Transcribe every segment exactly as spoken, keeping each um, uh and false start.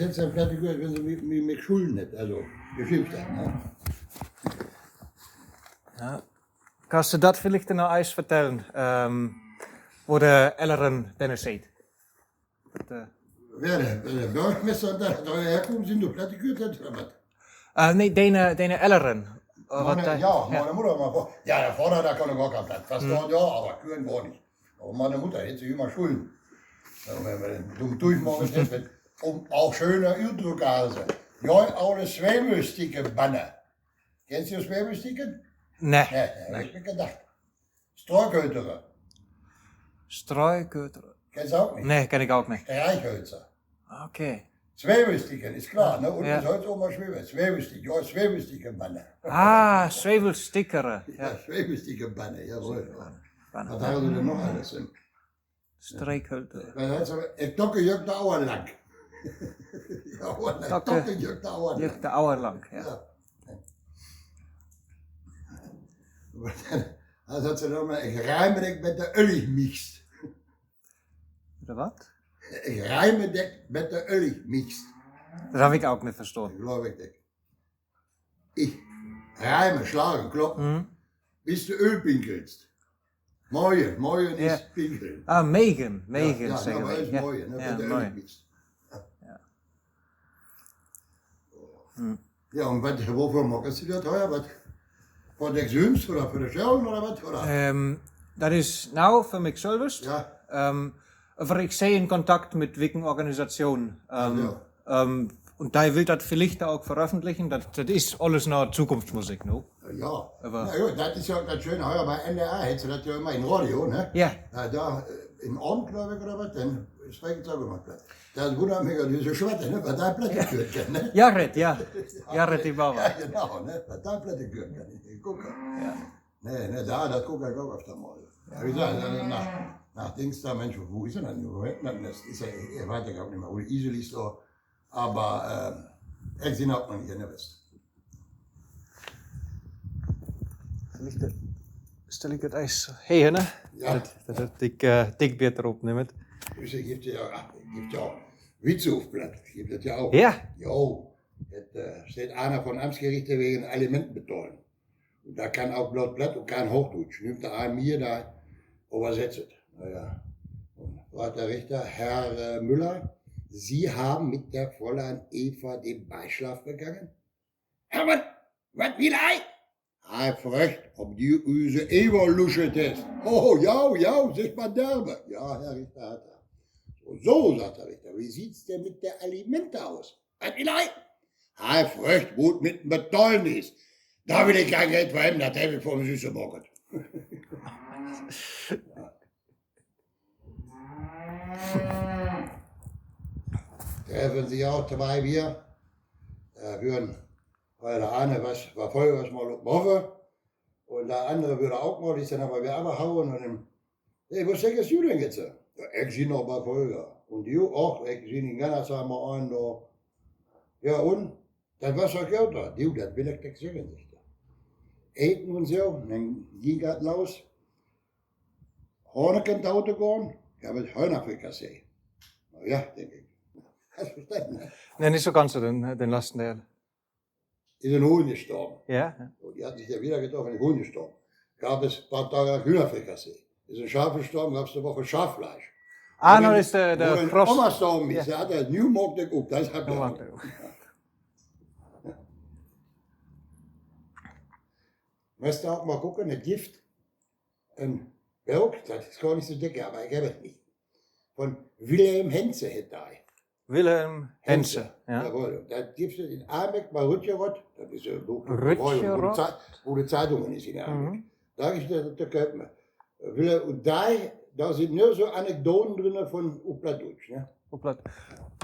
Jetzt platte Kür, wenn se mi, mi, mi schullen hett, also, geschifft hett, ne? Ja. Kannst du dat villicht noch eens vertellen, ähm, wo de Elleren denn seet? Dat, äh, Wer, de, wer de Börgmester un dat, dat herkamen sünd, de platte Kür, dat, oder wat? Äh, nee, dene, dene Elleren. Äh, wat, äh, ja, ja. Miene Mudder mal vor. Ja, de Vader, de kunn gor keen Platt. Verstahn, ja, aver küren gor nich. Aver miene Mudder hett sik jümmer schullen. Ja, wenn, wenn du dumm durchmaken hest, wenn, um, auch schöne Utdrücke, also. Ja, aule Swemelstickebanne. Kennst du Swemelsticke? Nee. Nee, nee, heff ik mi gedacht. Streichhölzer. Streichhölzer. Kennst du ok nich? Nee, kenn ik ok nich. Streichhölzer. Okay. Swemelsticke, is klar, ne? Un ja. Is heut ok mal Swemel-, Swemelsticke. Ja, Swemelstickebanne. Ah, Swemelstickebanne. Ja, ja. Swemelstickebanne, jawohl. Banne. Wat harrn se denn noch allens in? Streichhölzer. Ja, dat is aver, äh, Docke jöck de Auer lang. Ja, Auer lang. Docke jöck de Auer lang, ja. Ja. Also, dat se noch mal, ik reim dik mit de Ölligmixt. Oder wat? Ik reim dik mit de Ölligmixt. Dat heff ik ok nich verstahn. Glaub ik nich. Ik reime, slage, kloppe, mhm, bit du Öl pinkelst. Moien, moien is pinkeln. Ah, megen, megen, ja, segge wi. Moien, ne, wenn du Öl pinkelst. Ja. Ja, un wat, wovör maakst du dat, oder wat? För dik sülvst oder för de Scholen oder wat, oder? Ähm, dat is nu för mik sülvst. Ja. Ähm, aver ik stah in Kontakt mit wieken Organisatschonen. Ähm, ja. Ähm, un de wüllt dat villicht ok veröffentlichen. Dat, dat is allens noch Zukunftsmusik, ne? Ja. Aver na ja, dat is ja dat Schöne, hier bi N D R, hest du dat ja jümmer in Radio, ne? Ja. Ja, dor, äh, in Abend, glaub ik, oder wat, denn spreekt se ok jümmer Platt. Dat wunnert mi ja, disse Schwette, ne? Wat dor Platt küren kann, ne? Ja, Red, ja. Ja, Red, de Bauer. Ja, genau, ne? Wat dor Platt küren kann. Ik, ik guck. Ja. Nee, nee, dor, dat guck ik ok öfter mal. Ja, wie gesagt, na, na, na Dings dor, Mensch, wo is denn dat nu? Wo heet dat? Dat is ja, ik weet dat ok nich mehr, wo de Isel is dor. Aver, ähm, ik seh ok noch nich in de West. Villicht, äh, stell ik dat eens her, ne? Ja. Dat, dat, dat ik, äh, dik beter opnehm. Dus gifft ja, gifft ja ok Witze op Platt. Gifft dat ja ok. Ja. Jo, dat, äh, steiht einer vör Amtsgericht wegen Alimente betahlen. Un dor kann ok bloot Platt un keen Hoochdüütsch. Nimmt de an, mir dor, översetzt et. Na ja. Un fragt de Richter: Herr, äh, Müller, Sie haben mit der Fräulein Eva den Beischlaf begangen? Hermann, wat will Ei? He fröggt, ob du use Eva luschet hest. Oh, ja, ja, seggt man derbe. Ja, Herr Richter, hett he. So, so, sagt de Richter, wie sieht's denn mit de Alimente aus? Wat will he? He fröggt, wo et mit em Betahlen is. Dor will ik keen Geld för hebben, dat heff ik för mien Süsse maakt. Treffen sik ok twee weer. Äh, wören, wiel de ene was, was fröher was mal op Hoffe. Un de annere wöör ok mal, is denn aver weer afhauen un denn: Hey, wo steckst du denn jetzt? Ja, ik sinn noch bi Folger. Un du? Och, ik sinn in Ganasheim mal een dor. Ja, un? Dat was doch goot dor. Du, dat will ik dik seggen, seggt he. Eten un so, denn güng dat los. Hahneken doot to gahn, gaff et Höhnerfrikassee. Na ja, denk ik. Hest verstahn, ne? Nee, nich so ganz, den, den letzten Deel. Is en Huhn gestorven. Ja? Un de hett sik ja wedder getroffen, de Huhn gestorven. Gaff et paar Daag Hühnerfrikassee. Is en Schaf gestorven, gaff et de Woch Schaffleisch. Ah, nu is de, de Oma gestorven is, ja, de nu maakt ik ok, dat hett nu maakt ik ok. Mööt ok mal kieken, et gifft en Book, dat is gor nich so dick, aver ik hebb et nich. Von Wilhelm Henze heet de. Wilhelm Henze, ja. Jawoll, dat gifft et in Abbeck bi Rütjeroth. Dat is en Book, wo de Ze-, wo de Zeitungen is in Abbeck. Dor is dat to köpen. Wilhelm, un dor, dor sünd nur so Anekdoten drin von, op Plattdüütsch, ne? Op Platt.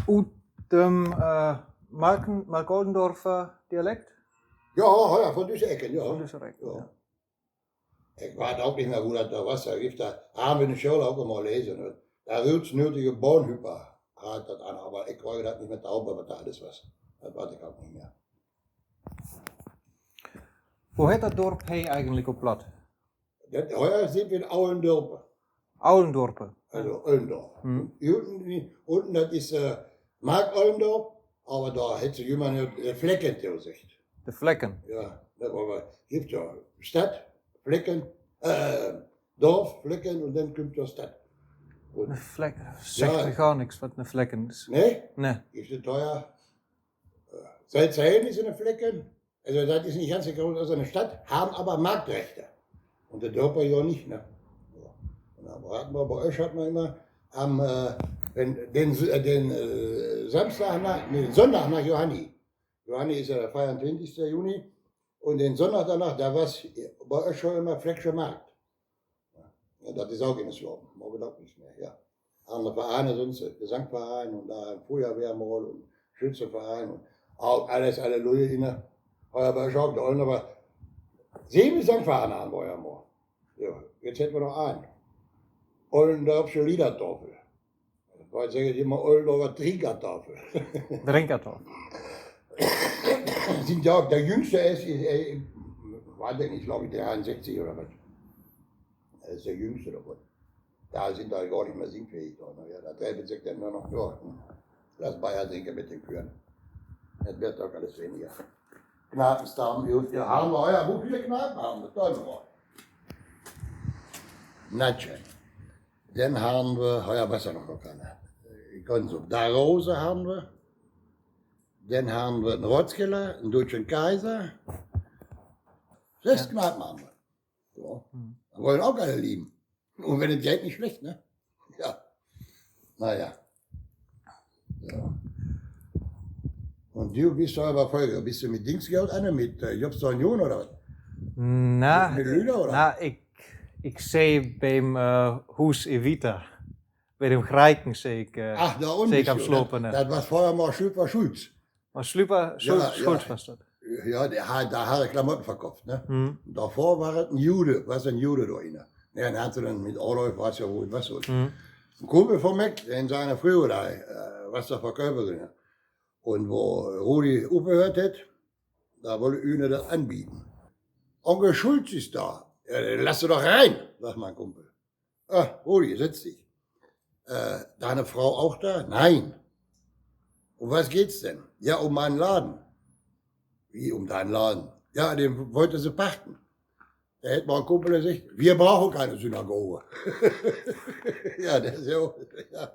Ut dem, äh, Marken-, Markoldendorfer Dialekt? Ja, ja, von düsse Eck, ja. Von düsse Eck, ja. Ik weet ok nich mehr, wo dat dor was. Dor gifft dat, harrn wi in de School ok ümmer lesen, ne? De röötsnötige Bahnhüpper heet dat an, aver ik weet dat nich mit de Haube, wat dat allens was. Dat weet ik ok nich mehr. Wo heet dat Dorp he egentlich op Platt? Dat, hier sünd wi in Aulendörpe. Aulendörpe. Also, Ollendorf. Hier unten, unten, dat is, äh, Mark Ollendorf. Aver dor hett se jümmer de Flecken to seggt. De Flecken? Ja, dat aver gifft ja Stadt, Flecken, äh, Dorf, Flecken un denn kümmt ja Stadt. Un ne Fleck, seggt mi gor nix, wat ne Flecken is. Nee? Nee. Gifft et dor ja, äh, Selzheim is en Flecken. Also, dat is nich ganz so groot as en Stadt, harrn aver Marktrechte. Un de Dörper ja nich, ne? So. Un denn harrn wi, bi us harr man immer am, äh, wenn, den, äh, den, äh, Samstag na, nee, Sonndag na Johanni. Johanni is ja de veeruntwintigste Juni. Un den Sonndag dorna, dor was bi us schon immer Flecksche Markt. Ja, dat is ok in de Slopen, man glöövt nich mehr, ja. Annere Vereine sünd se, Gesangverein un dor Feuerwehr mal un Schützeverein un ok alles, alle Lüe in de, aver bi us ok, de Ollen, aver sieven Gesangvereine harrn wi ja mal. Ja, nu hebbt wi noch een. Ollendorfsche Liedertafel. Wat seggt ji immer, Ollendorfer Drinkertafel? Drinkertafel. Sünd ja ok, de jüngste is, is, äh, weet ik nich, glööv ik, dreiunsösstig oder wat. Dat is de jüngste dorvun. Dor sünd de gor nich mehr singfähig, dor, ne? Ja, dat dreept sik denn nur noch dor. Lass Bayer sinken mit den Kühen. Dat warrt ok alles weniger. Knapenstamm, gut, ja, harrn wi, ja, wo vele Knapen harrn wi? Dor noch mal. Natje. Denn harrn wi, ja, was ja noch, noch keiner. Äh, Konsum. Da Rose harrn wi. Denn harrn wi en Rottkeller, en Düütschen Kaiser. Söss Knapen harrn wi. Ja. Hm. Dat wollen ok alle lieben. Un wenn et geiht, nich slecht, ne? Ja. Na ja. Ja. Un du büst doch aver fröher, büst du mit Dings goot, Anne, mit, äh, Jobst Union oder wat? Na, mit, mit Lüder, oder? Na, ik, ik seh bi'n, äh, Huus Evita. Bi den Greiken seh ik, äh, ach, dor unnen seh ik am Slopen, ne? Dat was fröher mal Slüper Schulz. Mal Slüper Schulz, ja, Schulz was dat. Ja, de, dor harr he Klamotten verköfft, ne? Hm. Dorvör was et en Jude, was en Jude dor in. Ja, den harrn se denn mit Adolf, was ja, wo et was so. Hm. En Kumpel von mi, den siene Fru, de, äh, was dor Verköperin. Un wo Rudi ophöört hett, dor wull he üne dat anbieden. Onkel Schulz is dor. Ja, den lass doch rin, seggt mien Kumpel. Ah, Rudi, setz dich. Äh, deine Frau auch da? Nein. Um was geht's denn? Ja, um meinen Laden. Wie, um deinen Laden? Ja, den wollte sie pachten. Dor hett mien Kumpel seggt, wir brauchen keine Synagoge. Ja, dat is ja, ja.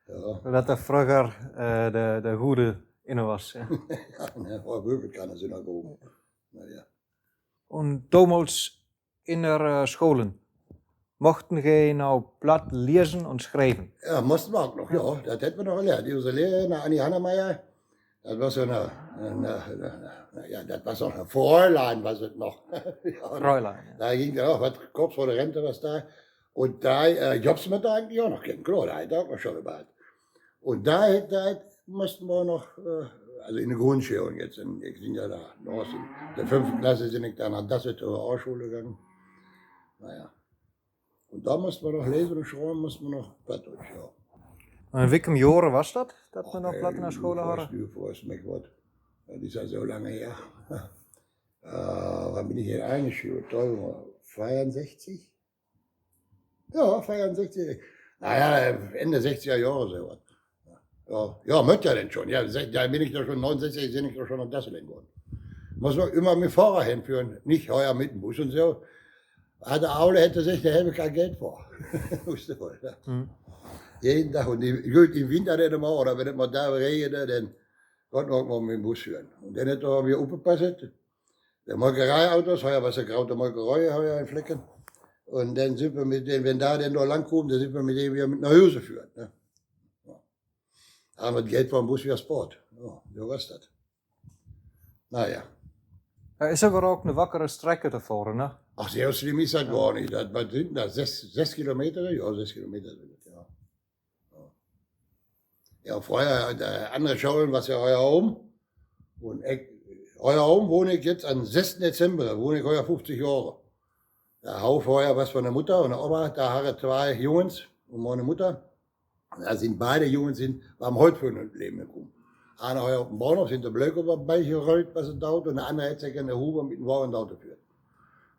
Ja. Dat dor fröher, äh, de, de Hude inne was, ja. Ja, ne, fröher geev et keine Synagoge. Na ja. Un domals in de, äh, Scholen, mochten ji noch Platt lesen un schrieven? Ja, mussten wi ok noch, ja. Dat hebbt wi noch lehrt. Use Lehrerin, Annie Hannemeyer, dat was so en, en, en, en, ja, dat was noch en Fräulein, was et noch. Ja, Fräulein, ja. Dor güng dat noch, wat, kurz vör de Rente was dor. Un dor, äh, Jobs hett man dor egentlich ok noch kennt. Kloor, dor hett he ok noch School gehatt. Un dor hett, dor mussten wi noch, äh, also in de Grundschool jetzt, in, ik bün ja dor, dor in de fünfte Klasse bün ik denn na Dasset Realschule gegangen. Na ja. Un dor mussten wi noch lesen un schrieven, mussten wi noch Plattdeutsch, ja. Un in welchem Johr was dat, dat man noch Platt in de School harr? Du fragst mich wat. Dat is ja so lang her. Äh, wann bün ik hier eingeschult? Veerunsösstig? Ja, veerunsösstig. Na ja, Ende sechziger Johre so wat. Ja, ja, mööt ja denn schon. Ja, se-, dor bün ik ja schon, neununsösstig bün ik ja schon na Dasseling gahn. Muss man immer mit Fohrrad henföhren, nich hier mit en Bus un so. Harr de Aule, hett he seggt, dor heff ik keen Geld för. Wusst du woll, ja. Hm. Jeden Dag. Un de, gut, in Winter denn immer, oder wenn et mal dor regende, denn konnten wi ok mal mit en Bus föhren. Un denn hett he weer opgepasst. De Molkereiautos, hier was de grote Molkerei hier in Flecken. Un denn sünd wi mit den, wenn dor denn dor lang keem, denn sünd wi mit den weer mit na Huse föhrt, ne? Ja. Harr wi dat Geld för en Bus weer spaart. Ja, so was dat. Na ja. Ja, is aver ok ne wackere Strecke to fohren, ne? Ach, so slimm is dat gor nich. Dat, wat sünd dat? Söss, söss Kilometer? Ja, söss Kilometer sünd dat, ja. Ja, fröher, de annere Scholen was ja hier oben. Un ik, hier oben wahn ik jetzt an'n sössten Dezember, wahn ik hier fuffzig Johre. De Hoff hier was von de Mutter un de Opa, dor harr he twee Jungens un miene Mutter. Dor sünd beide Jungens sünd bi'n Holtföhren üm't Leven kamen. Een hier op den Bahnhoff, sünd de Blöcke op en Bein gerullt, was et doot, un de anner hett sik in de Huwe mit den Wagen doot geföhrt.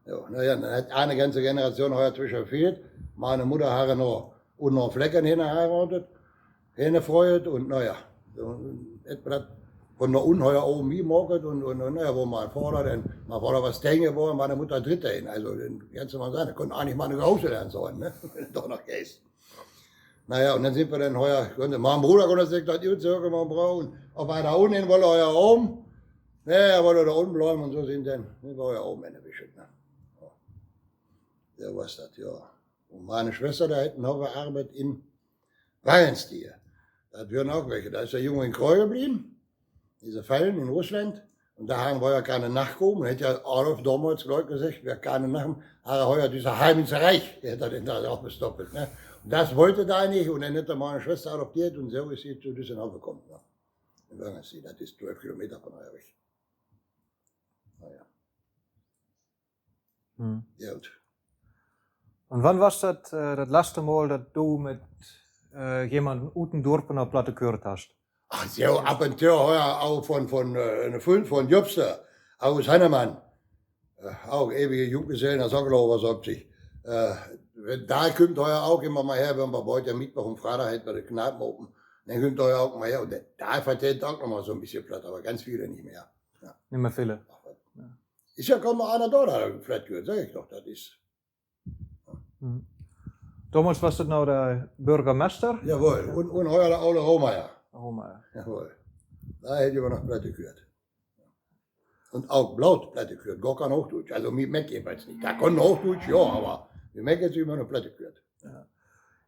Jo, na ja, denn hett ene ganze Generation hier twüschen gefehlt. Miene Mutter harr noch, un noch Flecken hen heirattet, hen gefreuet un, na ja, So, et Platt von dor unnen her oben wie maket un, un, un, na ja, wo mien Vader denn, mien Vader was teihn worrn, weer de Mutter dritte. Also, denn kannst du mal seggen, de kunn egentlich mal 'ne Große leren sien, ne? Wenn du dor noch geihst. Na ja, un denn sünd wi denn her, mien Bruder kunn sik dat ut söken, mien Bruder, un op eenmal dor unnen hen woll he her oben. Nee, he woll dor unnen blieven un so sünd denn, denn woll he oben in de Wische, ne? Ja. So was dat, ja. Un miene Swester, de hett noch gearbeidt in Wallensteen. Dat weren ok welke. Dor is de Jung in Kreuge bleven, disse Fellen in Russland. Un dor harrn wi ja keine Nacht kamen. Hett ja Adolf domals, glööv ik, seggt, wer keine Nacht, harr he ja düsse Heimensreich, hett dat in dat Loch gestoppelt, ne? Un dat wollte de nich. Un denn hett he miene Swester adopteert un so is se to düssen Hoff kamen, ne? In Wallensteen, dat is twölf Kilometer von hier weg. Na ja. Hm. Goot. Un wann was dat, äh, dat laatste Mal, dat du mit, äh, jemanden ut den Dorp noch Platt köört hest? Ach, so, af un to, ja, ok von, von, äh, en Fründ von Jobster, August Hannemann. Äh, ok ewige Junggesellen, dat is ok, glööv ik, was op sik. Äh, dor kummt he ja ok immer mal her, wenn wi beide Mittwoch un Freedag hett wi de Kneipen open. Denn kummt he ja ok mal her. Un dor, dor vertellt he ok noch mal so 'n beten Platt, aver ganz vele nich mehr. Ja. Nich mehr vele. Ach, wat. Ja. Is ja kaum noch eener dor, de Platt köört, segg ik doch, dat is. Hm. Domals was dat noch de Börgermester? Jawoll, un, un heuer de ole Rohmeier. Rohmeier. Jawoll. Dor hett he jümmer noch Platt köört. Un ok bloot Platt köört, gor keen Hoochdüütsch. Also, mi merkt jedenfalls nich. Dor kunn Hoochdüütsch, ja, aver mi merkt jümmer noch Platt köört. Ja.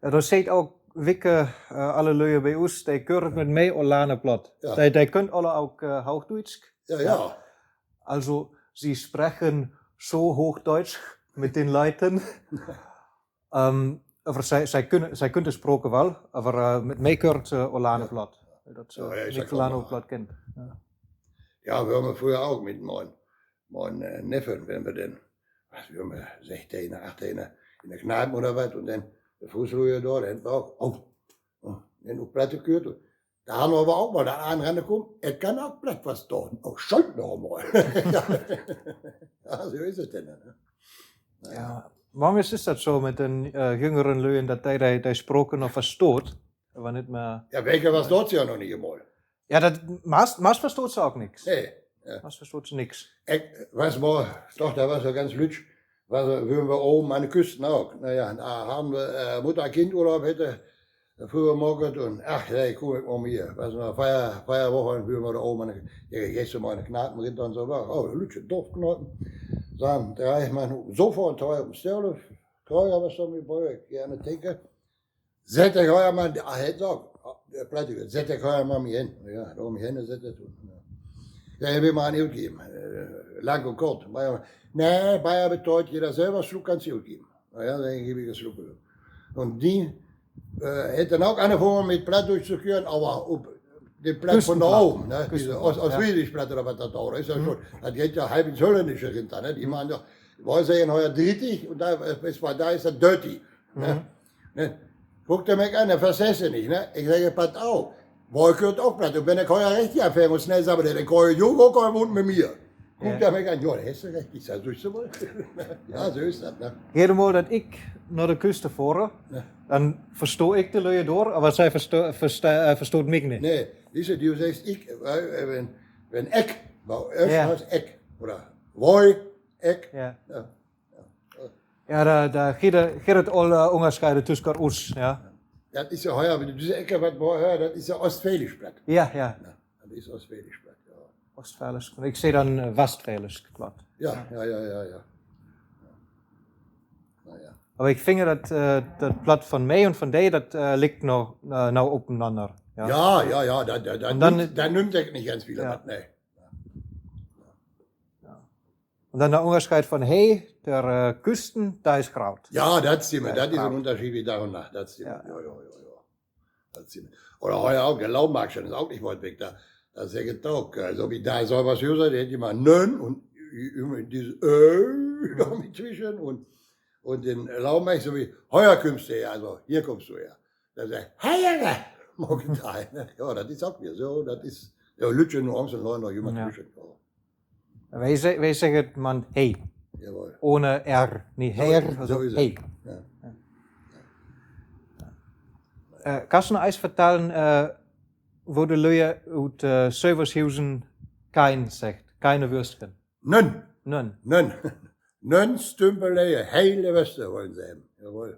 Ja, dor seggt ok Wicke, äh, alle Lüe bi us, de köört mit mi alleen Platt. Ja. De, de köönt alle ok, äh, Hoochdüütsch. Ja, ja. Also, sie sprechen so Hochdeutsch mit den Leuten. Ähm, aver se, se köönt, se köönt de Sprake woll, aver, äh, mit mi köört, äh, alleen Platt. Dat se nich alleen Platt köönt. Ja, wi harrn fröher ok mit mien, mien, äh, Neffen, wenn wi denn, wat, wi weren sessteihn, achtteihn, in de Kneipen oder wat, un denn de Fußruhe dor, denn ok, oh, denn op Platt köört. Dor harrn wi aver ok mal dat anrenne kamen, ik kann ok Platt verstahn. Oh, schöön noch mal. Ja, so is dat denn, ne? Ja, manchmal is dat so mit den, äh, jüngeren Lüe, dat de, de, de Sprake noch verstaht, aver nich mehr. Ja, welke verstaht se ja noch nich mal. Ja, dat, meist, meist verstaht se ok nix. Nee, ja. Meist verstaht se nix. Ik was mal, doch, dor was ja ganz lütt, was, weren wi oben an de Küsten ok. Na ja, dor harrn wi, äh, Mutter-Kind-Urlaub hett, fröher maakt un, ach, hey, kumm ik mal hier. Was noch veer, veer Wochen, weren wi dor oben an de, ja, gehst du mal in de Kneipen rin un so, oh, lüttje Dorfkneipen. Denn dreih man sofort twee op de Stelle, Kreuger was dor mit bi, ik an de Theke. Sett di heuer mal, ah, hett ok, äh, Platt, sett di heuer mal mi hen. Ja, dor mi hen, sett di to. Ja, heff ik mal en utgeven, äh, lang un kort. Aver, nee, Bayer betahlt, jeder selver sluckt, kannst du utgeven. Na ja, denn heff ik gesluckt. Un de, äh, hett denn ok angefangen mit Plattdüütsch to kören, aver op de Platt von dor oben, ne? Küstenplatt. Disse Ost-, Ostfreesch Platt oder wat dat dor is, ja schon. Dat heet ja halb ins Holländische rin, ne? De meent ja, wi seggen heuer dörtig un dor, äh, is, dor is dat dirty, ne? Ne? Kuckt he mi an, dat versteiht he nich, ne? Ik segg, pass op, wi köönt ok Platt. Un wenn ik heuer richtig anfang un snell sabbel, denn kummt he jo ok un wahnt mit mi. Kuckt he mi an, jo, dor hest du recht, ik segg, sühst du woll. Ja, so is dat, ne? Jedet Mal, dat ik na de Küste fohr, denn verstah ik de Lüe dor, aver se versta-, versta-, äh, verstaht mi nich. Nee, siehst du, du seggst ik, äh, wenn, wenn ek, wou, ik, oder woi, ek. Ja. Ja, dor, dor gifft dat, gifft dat al, äh, Ungerscheide tüsken us, ja. Dat is ja heuer, wenn du düsse Eck wat, wo, ja, dat is ja Oostfälisch Platt. Ja, ja. Ja, dat is Oostfälisch Platt, ja. Oostfälisch. Un ik segg denn, äh, Westfälisch Platt. Ja, ja, ja, ja, ja. Na ja. Aver ik finn dat, äh, dat Platt von mi un von di, dat, äh, liggt noch, äh, nau openanner. Ja, ja, ja, ja, dor, dor, dor nümmt, dor nümmt sik nich ganz veel wat, nee. Ja. Un denn de Ungerscheid von he, dor, äh, Küsten, dor is groot. Ja, dat stimmt. Dat is en Ungerscheid wie Dag un Nacht. Dat stimmt. Ja. Ja, ja, ja, ja. Dat stimmt. Oder heuer ok, de Laumaakschen is ok nich weit weg. Dor, dor seggt he ok, äh, so wie dor, so wat, jo, so, de hett jümmer nön un, äh, immer düsse Ö dor mit twischen un, un den Laumaak, so wie, heuer kümmst du her, also, hier kummst du her. Dor seggt he, heuer, morgen, ne? Ja, dat is ok wedder so, dat is, ja, lüttje Nuancen, noch, noch jümmer twischen, ja. Wi se-, wi seggt man he. Jawoll. Ohne R. Nich her, also he. Ja. Äh, kannst du noch eens vertellen, äh, Wo de Lüe ut, äh, Sövershusen kein seggt, keine Würstken. Nön. Nön. Nön. Nön Stümpeleie, hele Wöste wollen se hebben. Jawoll.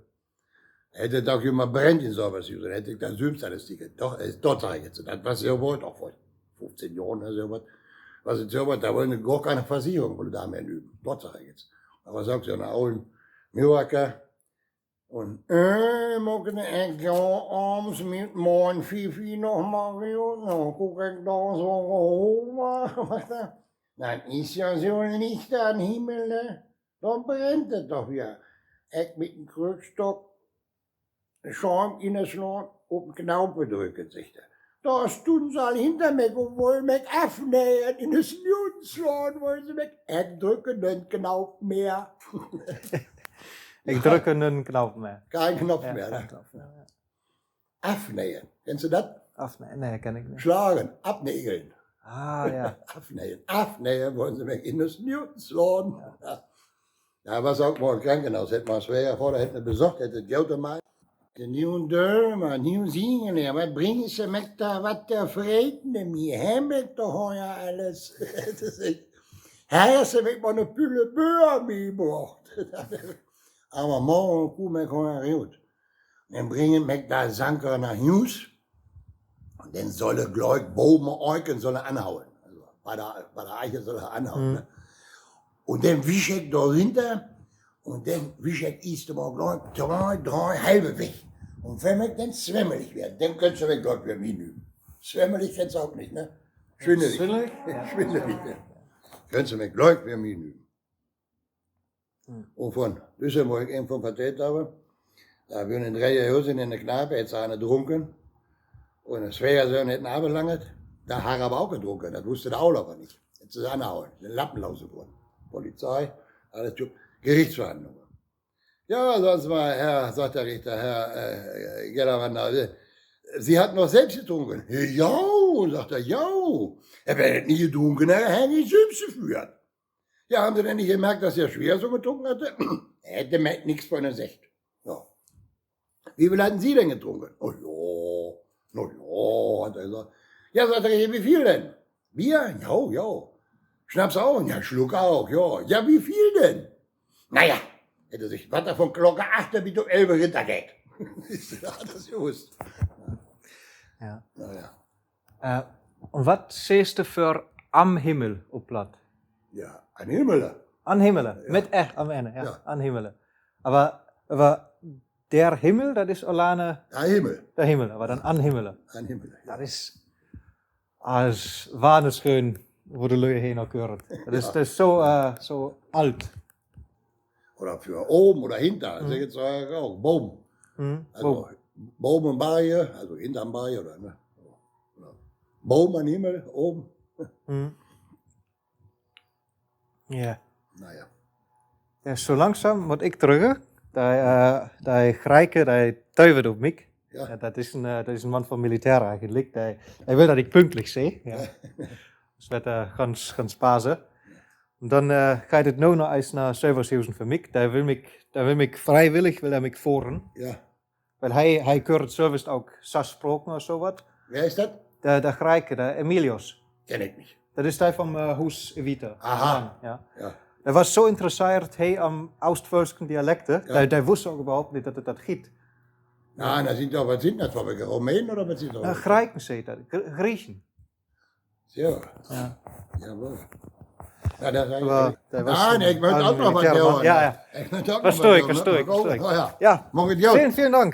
Hett dat ok jümmer brennt in Sövershusen, hett ik dat sülvst alles ticket. Doch, äh, dor sag ik nu, dat was ja woll doch vör fuffteihn Johren oder so wat. Was in so wat, dor wollen se gor keine Versicherung, wollen dor mehr üben. Dor sag ik nu. Aver so, so 'n olen Müracker, un, äh, maken de Eck avends mit Moin Fifi noch, Mario? Na, kuck ik dor so röver, wat dor, dat is ja so licht an Himmel, ne? Dor brennt dat doch weer. Ik mit en Krückstock, Schaum in de Slaan, op en Knaupe drücken, seggt he. Dor stunnen se all hinter mik un wollen mik afneien, in de Snuut slaan wollen se mik. Ik drücke den Knaup mehr. Ik drücke den Knaup mehr. Kein Knopf mehr, ne? Afneien. Kennst du dat? Afneien? Nee, kenn ik nich. Slagen, afnegeln. Ah, ja. Afneien. Afneien wollen se mik, in de Snuut slaan. Ja. Ja, was ok mal Krankenhuus, hett man Swegervader, hett ne besöcht, hett dat goot maakt. De nieen Dömer, nieen Singeneer, wat bringen Se mik dor, wat to freten? Hier heff ik doch hier alles. Harr Se mik mal ne Pülle Böör mitbrocht. Aver morgen kumm ik hier rut. Denn bringen mik dor Sanker na Huus. Un denn soll he gliek boven Eiken soll he anholen. Also, bei der, bei der Eiche soll he anholen, ne? Un denn wisch ik dor rinter un denn wisch ik eerst mal gliek twee, dree halve weg. Un wenn ik denn swemmelig weer, denn köönt Se mik gliek weer mitnehmen. Swemmelig kennst du ok nich, ne? Swinnelig. Swinnelig? Ja. Swinnelig, ja. Köönt Se mik gliek weer mitnehmen. Un von düsse, wo ik even von vertellt hebb, dor weer in Dreehusen in de Kneipe, hett se een drunken. Un de Swiegersöhn hett en aflangt, dor harr he aver ok drunken, dat wüss de Aula aver nich. Hett se anholen, de Lappen los worrn. Polizei, alles gut, Gerichtsverhandlung. Ja, sagen Sie mal, Herr, sagt der Richter, Herr, äh, Gellerwander, äh, Sie hatten doch selbst getrunken. Ja, sagt er, ja. Ja, wenn er nie getrunken hätt, hätt er nich selbst geführt. Ja, haben Sie denn nicht gemerkt, dass Ihr Schwiegersohn getrunken hatte? Hätt he mi nix von seggt. Ja. Wie viel hatten Sie denn getrunken? Oh ja, na ja, hat er gesagt. Ja, sagt der Richter, wie viel denn? Bier? Ja, ja. Schnaps auch? Ja, Schluck auch, ja. Ja, wie viel denn? Na ja, hett he seggt, wat he von Klock acht bit op elf rinnergeiht. Is dat jüst. Ja. Na ja. Äh, un wat seggst du för am Himmel op Platt? Ja, an Himmel. An Himmel. Ja. Mit Ä am Enn, ja. Ja. An Himmel. Aver, aver der Himmel, dat is allene der Himmel. Der Himmel, aver denn an Himmel. An Himmel, ja. Dat is as wunnerschöön, wo de Lüe hen ok höört. Dat is, dat is so, äh, so oolt. Oder för oben oder hinter, seggt se ja ok, boven. Also, boven am Barg, also hinterm Barg oder, ne? Oder boven an Himmel, oben. Ja. Na ja. Ja, so langsam mutt ik trügge. De, äh, de Greike, de töövt op mik. Ja. Ja, dat is en, äh, dat is en Mann von Militär egentlich. De, de will, dat ik pünktlich seh. Ja. Dat wert, äh, ganz, ganz base. Un denn, äh, geiht dat nu noch eens na Sövershusen för mik. De will mik, de will mik freiwillig, will he mik fohren. Ja. Wiel he, he köört sülvst ok sess Spraken oder so wat. Wer is dat? De, de Greike, de Emilios. Kenn ik nich. Dat is de von, äh, Huus Evita. Aha. Ja. De was so interesseert, he, an oostföölsken Dialekte. Ja. De, de wuss ok överhaupt nich, dat dat dat giet. Ja, dat sünd doch, wat sünd dat för welke? Rumänen oder wat sünd dat? Äh, Greiken, seggt dat. Gr-, Griechen. So. Ja. Jawoll. Ja, dat is egentlich. Aver de was, nee, ik mutt ok noch wat hören. Ja, ja. Ik mutt ok noch wat hören. Verstah ik, verstah ik. Oh, ja. Ja. Maak dat goot. Velen, velen Dank.